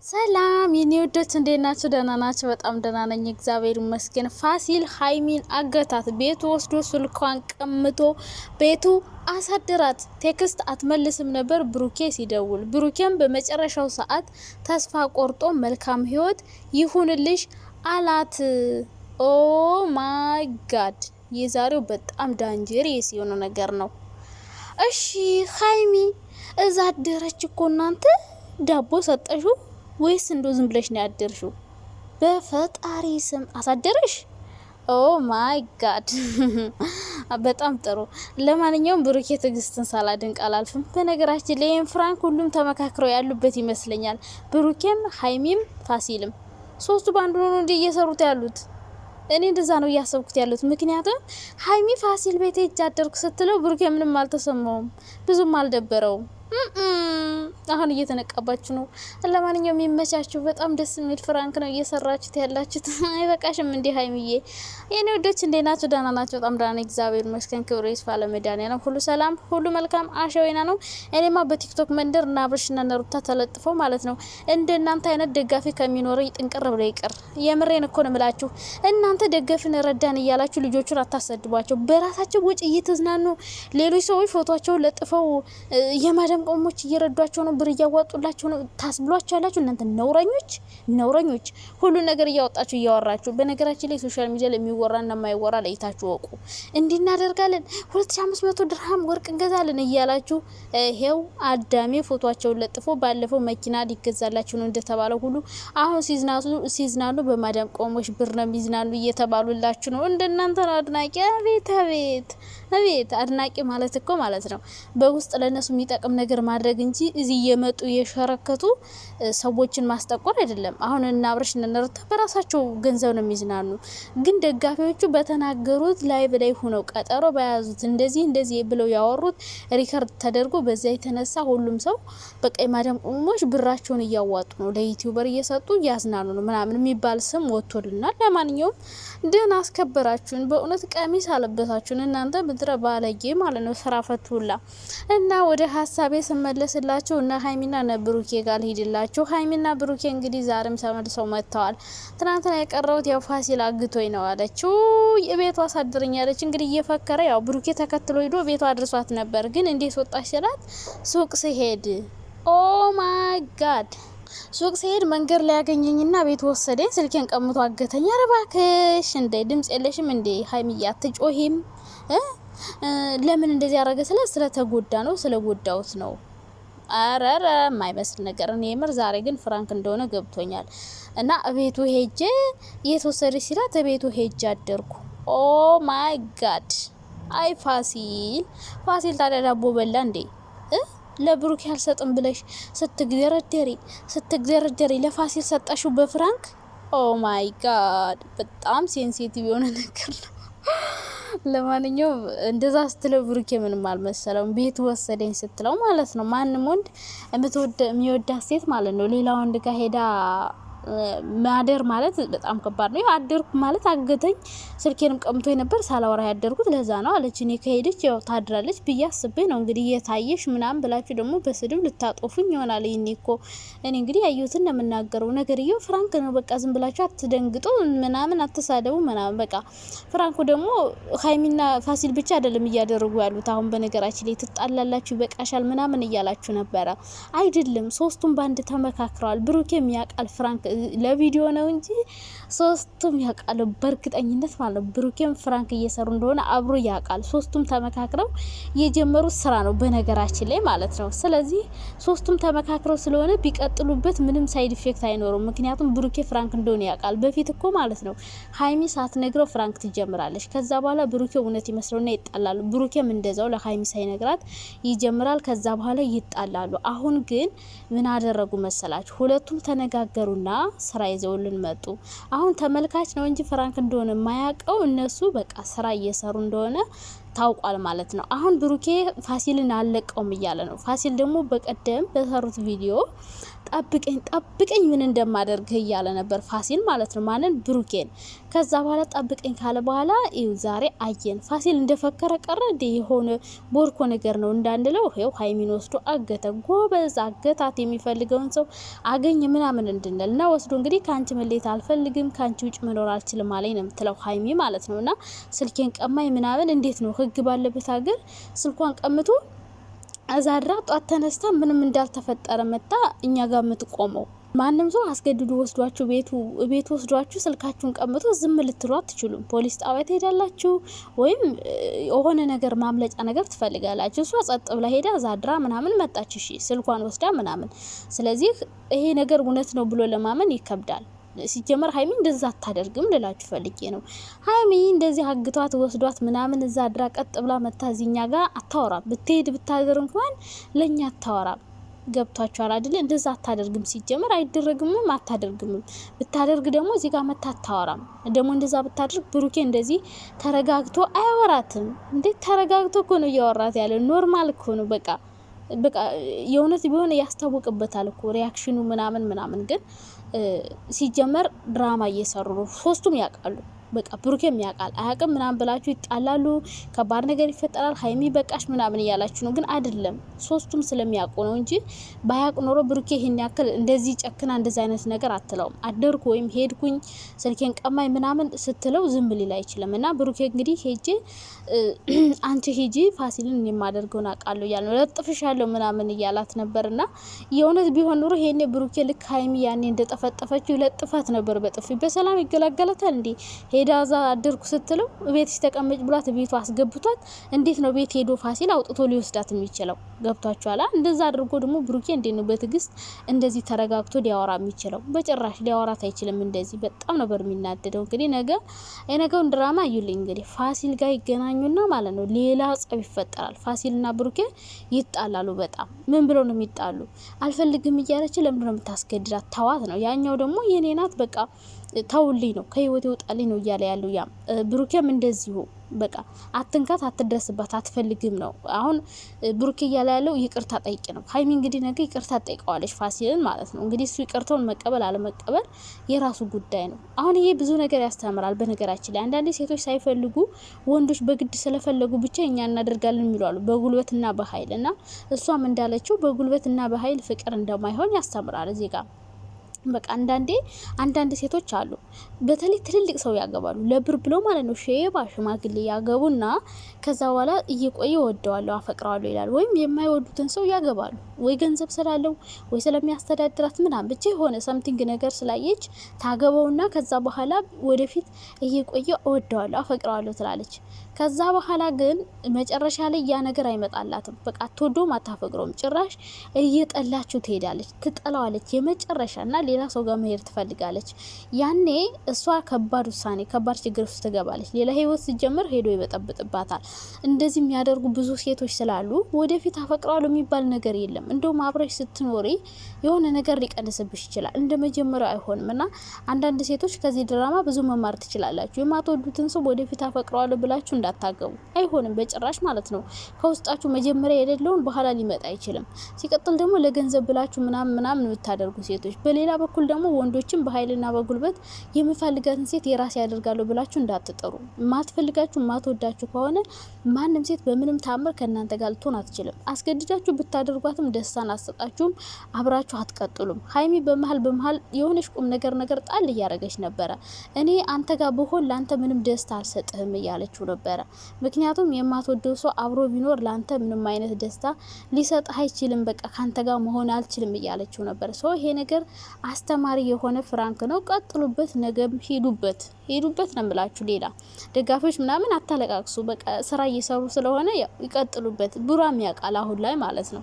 ሰላም የኔ ውዶች እንዴት ናችሁ? ደህና ናችሁ? በጣም ደህና ነኝ፣ እግዚአብሔር ይመስገን። ፋሲል ሀይሚን አገታት። ቤቱ ወስዶ ስልኳን ቀምቶ ቤቱ አሳደራት። Text አትመልስም ነበር ብሩኬ ሲደውል። ብሩኬም በመጨረሻው ሰዓት ተስፋ ቆርጦ መልካም ህይወት ይሁንልሽ አላት። Oh my God! የዛሬው በጣም dangerous የሆነ ነገር ነው። እሺ ሀይሚ እዛ አደረች እኮ እናንተ ዳቦ ሰጠሹ ወይስ እንዶ ዝም ብለሽ ነው ያደርሽው? በፈጣሪ ስም አሳደረሽ? Oh my God፣ በጣም ጥሩ። ለማንኛውም ብሩኬ ትዕግስትን ሳላድንቅ አላልፍም። በነገራችን ላይ prank ሁሉም ተመካክረው ያሉበት ይመስለኛል። ብሩኬም፣ ሀይሚም፣ ፋሲልም ሶስቱ በአንዱ ሆኖ እንዲህ እየሰሩት ያሉት እኔ እንደዛ ነው እያሰብኩት ያሉት። ምክንያቱም ሀይሚ ፋሲል ቤት ሄጄ አደርኩ ስትለው ብሩኬ ምንም አልተሰማውም፣ ብዙም አልደበረውም። አሁን እየተነቃባችሁ ነው። ለማንኛውም የሚመቻችሁ በጣም ደስ የሚል prank ነው እየሰራችሁት ያላችሁት። አይበቃሽም እንዲህ ሀይሚዬ? የኔ ውዶች እንዴት ናችሁ? ደህና ናቸው። በጣም ደህና ነኝ፣ እግዚአብሔር ይመስገን። ክብሩ ይስፋ ለመድኃኒዓለም። ሁሉ ሰላም፣ ሁሉ መልካም። አሸወይና ነው። እኔማ በቲክቶክ መንደር እና አብርሽና እነ ሩታ ተለጥፈው ማለት ነው እንደ እናንተ አይነት ደጋፊ ከሚኖረኝ ጥንቅር ብሎ ይቅር። የምሬን እኮ ነው የምላችሁ። እናንተ ደገፍን ረዳን እያላችሁ ልጆቹን አታሰድቧቸው። በራሳቸው ወጪ እየተዝናኑ ሌሎች ሰዎች ፎቶቸውን ለጥፈው የማዳም ቅመሞች እየረዷቸው ነው፣ ብር እያዋጡላቸው ነው። ታስብሏቸው ያላችሁ እናንተ ነውረኞች፣ ነውረኞች፣ ሁሉ ነገር እያወጣችሁ እያወራችሁ። በነገራችን ላይ social media ላይ የሚወራና የማይወራ ለይታችሁ ወቁ። እንዲህ እናደርጋለን፣ 2500 ድርሃም ወርቅ እንገዛለን እያላችሁ ይሄው አዳሜ ፎቶቸውን ለጥፎ ባለፈው መኪና ሊገዛላችሁ ነው እንደተባለው ሁሉ አሁን ሲዝናኑ በማዳም ቅመሞች ብር ነው የሚዝናኑ እየተባሉላችሁ ነው። እንደናንተ ነው አድናቂ። አቤት አቤት አቤት! አድናቂ ማለት እኮ ማለት ነው በውስጥ ለእነሱ የሚጠቅም ነገር ማድረግ እንጂ እዚህ እየመጡ እየሸረከቱ ሰዎችን ማስጠቆር አይደለም። አሁን እነ አብርሽ እነ ሩታ በራሳቸው ገንዘብ ነው የሚዝናኑ። ግን ደጋፊዎቹ በተናገሩት live ላይ ሆነው ቀጠሮ በያዙት እንደዚህ እንደዚህ ብለው ያወሩት record ተደርጎ በዚያ የተነሳ ሁሉም ሰው በቃ የማዳም ቅመሞች ብራቸውን እያዋጡ ነው፣ ለ YouTuber እየሰጡ እያዝናኑ ነው ምናምን የሚባል ስም ወጥቶልናል። ለማንኛውም ደህና አስከበራችሁን፣ በእውነት ቀሚስ አለበሳችሁን እናንተ ምድረ ባለጌ ማለት ነው። ስራ ፈቱላ እና ወደ ሀሳቤ ስመለስላችሁ እነ ሀይሚና እነ ብሩኬ ጋር ልሂድላችሁ። ሀይሚና ብሩኬ እንግዲህ ዛሬም ተመልሰው መጥተዋል። ትናንትና የቀረውት ያው ፋሲል አግቶኝ ነው አለችው። የቤቱ አሳድርኛለች እንግዲህ እየፈከረ ያው ብሩኬ ተከትሎ ሂዶ ቤቱ አድርሷት ነበር። ግን እንዴት ወጣች ስላት ሱቅ ስሄድ oh my God ሱቅ ስሄድ መንገድ ላይ ያገኘኝና ቤት ወሰደኝ። ስልኬን ቀምቶ አገተኝ። ኧረ እባክሽ እንዴ ድምጽ የለሽም እንዴ ሀይሚዬ አትጮሂም? ለምን እንደዚህ ያደረገ ስለ ስለተጎዳ ነው ስለጎዳውት ነው። አረረ የማይመስል ነገር። እኔ የምር ዛሬ ግን prank እንደሆነ ገብቶኛል። እና ቤቱ ሄጄ የተወሰደ ሲላት ቤቱ ሄጄ አደርኩ። Oh my God! አይ ፋሲል ፋሲል ታዲያ ዳቦ በላ እንዴ? ለብሩክ ያልሰጥም ብለሽ ስትግደረደሪ ስትግደረደሪ ለፋሲል ሰጠሽው በ prank። Oh my God! በጣም sensitive የሆነ ነገር ነው። ለማንኛውም እንደዛ ስትለው ብሩኬ ምንም አልመሰለውም። ቤት ወሰደኝ ስትለው ማለት ነው። ማንም ወንድ የሚወዳት ሴት ማለት ነው ሌላ ወንድ ጋር ሄዳ ማደር ማለት በጣም ከባድ ነው። አደርኩ ማለት አገተኝ፣ ስልኬንም ቀምቶ ነበር ሳላወራ ያደርኩት ለዛ ነው አለች። እኔ ከሄደች ያው ታድራለች ብዬ አስቤ ነው እንግዲህ እየታየሽ ምናምን ብላችሁ ደግሞ በስድብ ልታጦፉኝ ይሆናል። ይኔ እኮ እኔ እንግዲህ ያየሁትን ነው የምናገረው። ነገርየው prank ነው። በቃ ዝም ብላችሁ አትደንግጡ ምናምን አትሳደቡ ምናምን። በቃ prank ኡ ደግሞ ሀይሚና ፋሲል ብቻ አይደለም እያደረጉ ያሉት። አሁን በነገራችን ላይ ትጣላላችሁ፣ ይበቃሻል ምናምን እያላችሁ ነበረ። አይደለም ሶስቱም በአንድ ተመካክረዋል። ብሩኬም ያውቃል prank ለቪዲዮ ነው እንጂ ሶስቱም ያውቃሉ በእርግጠኝነት ማለት ነው። ብሩኬም prank እየሰሩ እንደሆነ አብሮ ያውቃል። ሶስቱም ተመካክረው የጀመሩት ስራ ነው በነገራችን ላይ ማለት ነው። ስለዚህ ሶስቱም ተመካክረው ስለሆነ ቢቀጥሉበት ምንም side effect አይኖሩም። ምክንያቱም ብሩኬ prank እንደሆነ ያውቃል። በፊት እኮ ማለት ነው ሀይሚ ሳትነግረው prank ትጀምራለች። ከዛ በኋላ ብሩኬ እውነት ይመስለውና ይጣላሉ። ብሩኬም እንደዛው ለሀይሚ ሳይነግራት ይጀምራል። ከዛ በኋላ ይጣላሉ። አሁን ግን ምን አደረጉ መሰላችሁ? ሁለቱም ተነጋገሩና ስራ ይዘውልን መጡ። አሁን ተመልካች ነው እንጂ prank እንደሆነ የማያውቀው እነሱ በቃ ስራ እየሰሩ እንደሆነ ታውቋል ማለት ነው። አሁን ብሩኬ ፋሲልን አልለቀውም እያለ ነው። ፋሲል ደግሞ በቀደም በሰሩት ቪዲዮ ጠብቀኝ ጠብቀኝ ምን እንደማደርግህ እያለ ነበር ፋሲል ማለት ነው። ማንን? ብሩኬን። ከዛ በኋላ ጠብቀኝ ካለ በኋላ ይኸው ዛሬ አየን። ፋሲል እንደፈከረ ቀረ እንዴ? የሆነ ቦርኮ ነገር ነው እንዳንለው፣ ይኸው ሀይሚን ወስዶ አገተ። ጎበዝ አገታት። የሚፈልገውን ሰው አገኘ ምናምን እንድንል እና ወስዶ እንግዲህ ከአንቺ መለየት አልፈልግም፣ ከአንቺ ውጭ መኖር አልችልም አለኝ ነው የምትለው ሀይሚ ማለት ነው። እና ስልኬን ቀማኝ ምናምን። እንዴት ነው ህግ ባለበት ሀገር ስልኳን ቀምቶ እዛ አድራ ጧት ተነስታ ምንም እንዳልተፈጠረ መታ እኛ ጋር የምትቆመው? ማንም ሰው አስገድዶ ወስዷችሁ ቤቱ ወስዷችሁ ስልካችሁን ቀምቶ ዝም ልትሉ አትችሉም። ፖሊስ ጣቢያ ትሄዳላችሁ፣ ወይም የሆነ ነገር ማምለጫ ነገር ትፈልጋላችሁ። እሷ ጸጥ ብላ ሄዳ እዛ አድራ ምናምን መጣች፣ እሺ ስልኳን ወስዳ ምናምን። ስለዚህ ይሄ ነገር እውነት ነው ብሎ ለማመን ይከብዳል። ሲጀመር ሀይሚ እንደዛ አታደርግም ልላችሁ ፈልጌ ነው። ሀይሚ እንደዚህ አግቷት ወስዷት ምናምን እዛ አድራ ቀጥ ብላ መታ እዚኛ ጋር አታወራም። ብትሄድ ብታደር እንኳን ለእኛ አታወራም። ገብቷችኋል አይደለ? እንደዛ አታደርግም። ሲጀመር አይደረግምም፣ አታደርግምም። ብታደርግ ደግሞ እዚህ ጋር መታ አታወራም። ደግሞ እንደዛ ብታደርግ ብሩኬ እንደዚህ ተረጋግቶ አያወራትም። እንዴት ተረጋግቶ እኮ ነው እያወራት ያለ። normal እኮ ነው። በቃ በቃ የእውነት ቢሆን ያስታውቅበታል እኮ reaction ኑ ምናምን ምናምን። ግን ሲጀመር ድራማ እየሰሩ ነው። ሶስቱም ያውቃሉ። በቃ ብሩኬም ያውቃል አያውቅም ምናምን ብላችሁ ይጣላሉ፣ ከባድ ነገር ይፈጠራል፣ ሀይሚ በቃሽ ምናምን እያላችሁ ነው። ግን አይደለም፣ ሶስቱም ስለሚያውቁ ነው እንጂ ባያውቅ ኖሮ ብሩኬ ይህን ያክል እንደዚህ ጨክና እንደዚህ አይነት ነገር አትለውም። አደርኩ ወይም ሄድኩኝ ስልኬን ቀማኝ ምናምን ስትለው ዝም ሊል አይችልም። እና ብሩኬ እንግዲህ ሄጄ አንቺ ሂጂ ፋሲልን የማደርገውን አውቃለሁ እያለ ነው፣ ለጥፍሻለሁ ምናምን እያላት ነበር። እና የእውነት ቢሆን ኖሮ ይሄኔ ብሩኬ ልክ ሀይሚ ያኔ እንደጠፈጠፈችው ለጥፋት ነበር በጥፊ። በሰላም ይገላገላታል እንዴ? ሄዳ እዛ አደርኩ ስትለው ቤትሽ ተቀመጭ ብሏት ቤቱ አስገብቷት፣ እንዴት ነው ቤት ሄዶ ፋሲል አውጥቶ ሊወስዳት የሚችለው? ገብቷችኋል? እንደዛ አድርጎ ደግሞ ብሩኬ እንዴት ነው በትዕግስት እንደዚህ ተረጋግቶ ሊያወራ የሚችለው? በጭራሽ ሊያወራት አይችልም። እንደዚህ በጣም ነበር የሚናደደው። እንግዲህ ነገ የነገውን ድራማ እዩልኝ። እንግዲህ ፋሲል ጋር ይገናኙና ማለት ነው ሌላ ጸብ ይፈጠራል። ፋሲልና ብሩኬ ይጣላሉ። በጣም ምን ብለው ነው የሚጣሉ? አልፈልግም እያለች ለምንድን ነው የምታስገድዳት? ተዋት ነው። ያኛው ደግሞ የኔ ናት በቃ ተውልኝ ነው፣ ከህይወት ይወጣልኝ ነው እያለ ያለው። ያም ብሩኬም እንደዚሁ በቃ አትንካት፣ አትድረስባት፣ አትፈልግም ነው። አሁን ብሩኬ እያለ ያለው ይቅርታ ጠይቂ ነው። ሀይሚ እንግዲህ ነገ ይቅርታ ጠይቀዋለች ፋሲልን ማለት ነው። እንግዲህ እሱ ይቅርታውን መቀበል አለመቀበል የራሱ ጉዳይ ነው። አሁን ይሄ ብዙ ነገር ያስተምራል። በነገራችን ላይ አንዳንዴ ሴቶች ሳይፈልጉ ወንዶች በግድ ስለፈለጉ ብቻ እኛ እናደርጋለን የሚሉ አሉ፣ በጉልበትና በኃይል። እና እሷም እንዳለችው በጉልበትና በኃይል ፍቅር እንደማይሆን ያስተምራል እዚህ ጋር። በቃ አንዳንዴ አንዳንድ ሴቶች አሉ፣ በተለይ ትልልቅ ሰው ያገባሉ ለብር ብለው ማለት ነው። ሼባ ሽማግሌ ያገቡና ከዛ በኋላ እየቆየ ወደዋለሁ አፈቅረዋለሁ ይላሉ። ወይም የማይወዱትን ሰው ያገባሉ። ወይ ገንዘብ ስላለው ወይ ስለሚያስተዳድራት ምናምን ብቻ የሆነ something ነገር ስላየች ታገባውና ከዛ በኋላ ወደፊት እየቆየ እወደዋለሁ አፈቅረዋለሁ ትላለች። ከዛ በኋላ ግን መጨረሻ ላይ ያ ነገር አይመጣላትም። በቃ አትወደውም፣ አታፈቅረውም። ጭራሽ እየጠላችሁ ትሄዳለች፣ ትጠላዋለች የመጨረሻ እና ሌላ ሰው ጋር መሄድ ትፈልጋለች። ያኔ እሷ ከባድ ውሳኔ፣ ከባድ ችግር ውስጥ ትገባለች። ሌላ ህይወት ሲጀምር ሄዶ ይበጠብጥባታል። እንደዚህ የሚያደርጉ ብዙ ሴቶች ስላሉ ወደፊት አፈቅረዋለሁ የሚባል ነገር የለም። እንደውም አብረሽ ስትኖሪ የሆነ ነገር ሊቀንስብሽ ይችላል። እንደ መጀመሪያው አይሆንም እና አንዳንድ ሴቶች ከዚህ ድራማ ብዙ መማር ትችላላችሁ። የማትወዱትን ሰው ወደፊት አፈቅረዋለሁ ብላችሁ እንዳታገቡ፣ አይሆንም በጭራሽ ማለት ነው። ከውስጣችሁ መጀመሪያ የሌለውን በኋላ ሊመጣ አይችልም። ሲቀጥል ደግሞ ለገንዘብ ብላችሁ ምናምን ምናምን የምታደርጉ ሴቶች፣ በሌላ በኩል ደግሞ ወንዶችን በኃይልና በጉልበት የምፈልጋትን ሴት የራሴ ያደርጋለሁ ብላችሁ እንዳትጠሩ። ማትፈልጋችሁ ማትወዳችሁ ከሆነ ማንም ሴት በምንም ታምር ከእናንተ ጋር ልትሆን አትችልም። አስገድዳችሁ ብታደርጓትም ደስታን አትሰጣችሁም፣ አብራችሁ አትቀጥሉም። ሀይሚ በመሀል በመሀል የሆነች ቁም ነገር ነገር ጣል እያደረገች ነበረ። እኔ አንተ ጋር ብሆን ለአንተ ምንም ደስታ አልሰጥህም እያለችው ነበረ። ምክንያቱም የማትወደው ሰው አብሮ ቢኖር ለአንተ ምንም አይነት ደስታ ሊሰጥህ አይችልም፣ በቃ ከአንተ ጋር መሆን አልችልም እያለችው ነበር። ሰው ይሄ ነገር አስተማሪ የሆነ prank ነው። ቀጥሉበት፣ ነገም ሄዱበት ሄዱበት ነው የምላችሁ። ሌላ ደጋፊዎች ምናምን አታለቃቅሱ። በቃ ስራ እየሰሩ ስለሆነ ይቀጥሉበት። ቡራም ያውቃል አሁን ላይ ማለት ነው።